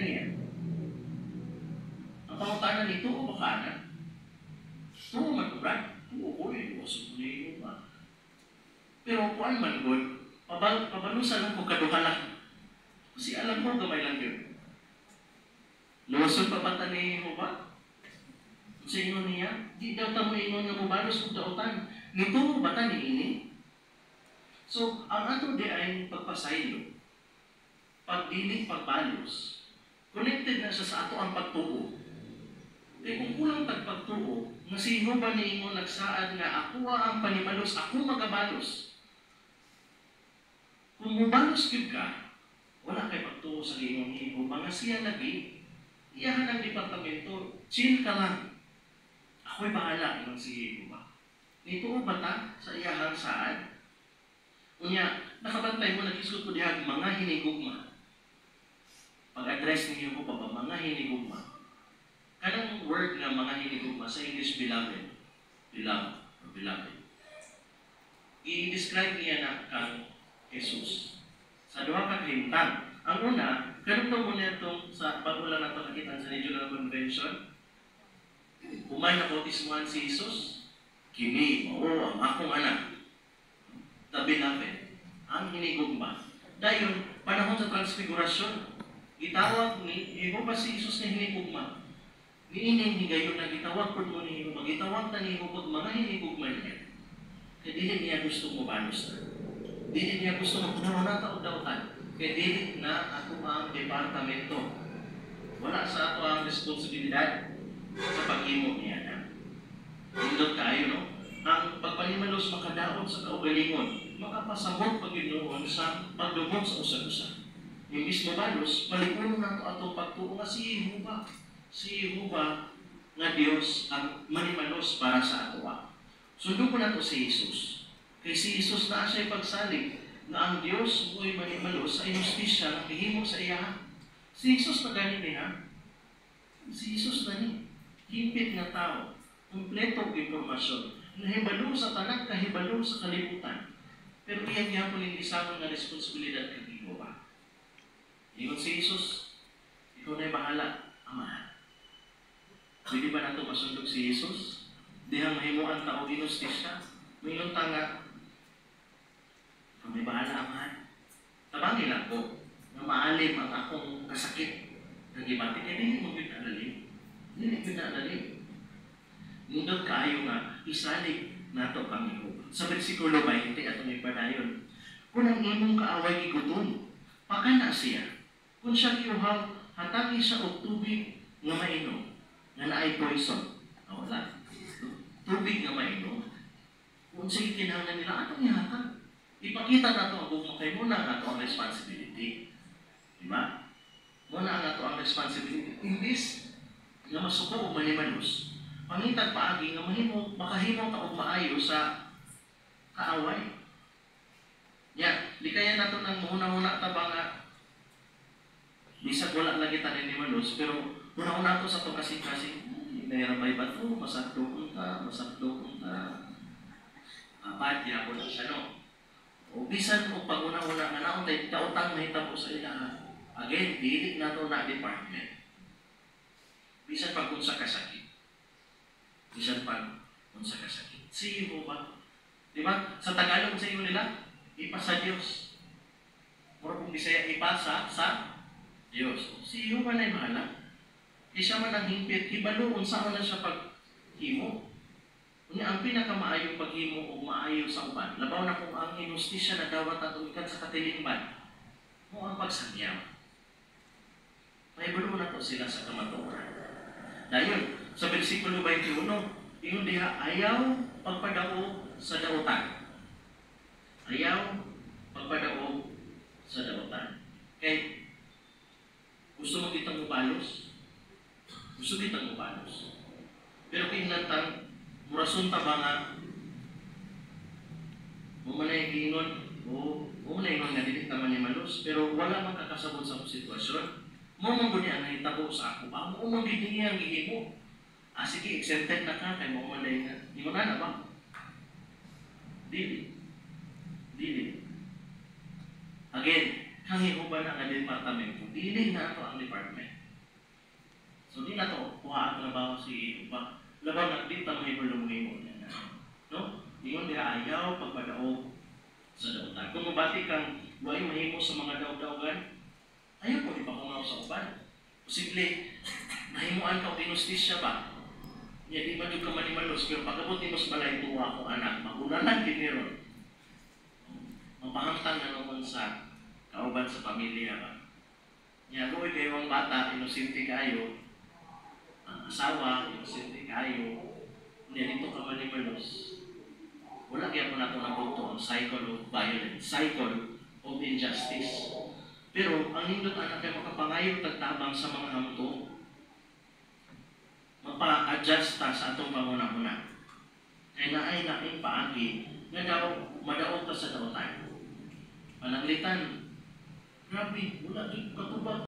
niya. Ang pangutana nito, o baka na? Tuo man ko, Brad. Tuo ko eh. Luwason ko ni ba? Pero kuan man gud, pabalusan lang ko kaduha lang. Kasi alam ko, gamay lang yun. Luwason pa ba ta ni ba? Sa ingon niya, di daw ta mo ingon nga mobalos og dautan. Nituo ba ta niini? So, ang ato di ay pagpasaylo, pagdili pagbalos, connected na siya sa ato ang pagtuo. Kaya kung kulang tag pagtuo, nga si Jehova niingon, nagsaad nga ako ang panimalos, ako magabalos. Kung mubalos gyud ka, wala kay pagtuo sa giingon ni Jehova nga siya lagi. Iyahan ang departamento, chill ka lang. Ako'y bahala, ingon si Jehova. Nituo ba ta sa iyahang saad? Unya, nakabantay mo, naghisgot ko diha, mga hinigugma. Pag-address ni Jehova ba, mga hinigugma. Kanang word nga mga hinigugma, sa English beloved, beloved, or beloved. I-describe niya na kang Jesus sa duha ka kahimtang. Ang una, kanunto mo niya itong sa bago lang nato nakita sa Regional Convention, humay na bautismuhan si Jesus, kini mao ang akong anak, the beloved, ang hinigugma. Dayon, panahon sa transfigurasyon, gitawag ni Jehova si Jesus nga hinigugma. Niining higayon na gitawag pud mo ni Jehova, gitawag ta ni Jehova mga hinigugma niya. Kay dili niya gusto mo balos na. Dili niya gusto magpuno ta og dautan. Kay dili na ato ang departamento. Wala sa ato ang responsibilidad sa paghimo niya na. Nindot kaayo, no? Ang pagpanimalos makadaot sa kaugalingon, makapasamot pag sa pagdumot sa usag-usa. Imbis mobalos, palikunon nato atong pagtuo nga si Jehova nga Dios ang manimalos para sa atoa. Sundon ko nato si Jesus. Kay si Jesus naa siya pagsalig nga ang Dios mo'y manimalos sa inustisya nga gihimo sa iya. Si Jesus na gani niya. Si Jesus na ni. Hingpit nga tao. Kompleto og impormasyon. Nahibalo sa tanan, kahibalo sa kalibutan. Pero iyang gihapon yung isamon nga responsibilidad kay Jehova. Ingon si Jesus, "Ikaw na'y bahala, Amahan." Pwede ba nato masundog si Jesus? Dihang mahimuan ta og inustisya. Moingon ta nga, "Ikaw may bahala, Amahan. Tabangi lang ko nga maalim ang akong kasakit nga gibati." Kaya dili mo gyud lalim. Dili gyud na lalim. Nindot kaayo nga isalig nato kang Jehova. Sa versikulo 20 atong ipadayon. Kung ang imong kaaway gigutom, pakana siya. Kung siya giuhaw, hatagi siya og tubig nga mainom, nga naay poison. Ah, wala. Tubig nga mainom. Kung sige kinahanglan nila, atong ihatag. Ipakita nato ang gugma kay muna ang ato ang responsibility. Di ba? Muna ang ato ang responsibility. Imbis nga masuko o manimalos, pangitag paagi nga mahimo makahimo ta og maayo sa kaaway. Ya, di kaya nato nang muhuna-huna ta ba nga bisag wala lagi ta ni malos, pero huna-huna to sa atong kasing-kasing, nahirabay ba to, masakdo unta, masakdo unta, apat, gyapon na siya, no? O bisan og pag-una-una nga naon tay daotang mahitabo sa ilaha. Again, dili nato na department. Bisan pag unsa kasakit. Bisan pag unsa kasakit. Si Jehova. Di ba? Sa Tagalog sa inyo nila, ipasa Diyos. Mura kung Bisaya, ipasa sa Diyos. Si Jehova na bahala. Kay siya man ang hingpit, hibalo unsaon na siya paghimo. Unya ang pinakamaayong paghimo og maayo sa uban, labaw na kung ang inustisya na dawat ato gikan sa katilingban, mo ang pagsangyaw. Mahibalo na to sila sa kamatuoran. Dayon, sa versikulo 21, ingon diha, ayaw pagpadaog sa dautan. Ayaw pagpadaog sa dautan. Kay gusto mo kitang mubalos? Gusto kitang mubalos. Pero kinahanglan tang murason ta ba nga mo man ay giingon o mo man ay ingon nga dili ta manimalos, pero wala man kakasabot sa akong sitwasyon. Mo man gud ang nahitabo sa ako ba? Mo man gid niya ang gihimo. Ah, sige, exempted na ka kay mo man day nga. Ingon na ba? Dili. Dili. Again, Kang Jehova na nga departamento, dili na ato ang department. So di na to kuha ang trabaho si Jehova. Labaw na di ta mahibalo mohimo niya na. No? Ingon diha, ayaw pagpadaog sa dautan. Kung mabati kang way mahimo sa mga daog-daogan, ayaw po ipakungaw sa uban. Posible, nahimuan ka og inustisya ba? Nya di man jud ka manimalos, pero pag-abot nimo sa balay, tuwa ko anak, magunalan gid ni ron. Mapahamtang na naman sa kauban sa pamilya ba. Nya luoy kayo ang bata, inosente kayo, ang asawa, inosente kayo, nya dito ka manimalos. Wala gyapon nato nabuto ang cycle of violence, cycle of injustice. Pero ang nindot anak kay makapangayo tag tabang sa mga hamtong. Mapa-adjust ta sa atong panguna-una. Kay naay laing paagi nga daw madaog ta sa dautan. Pananglitan, grabe, wala jud katubag.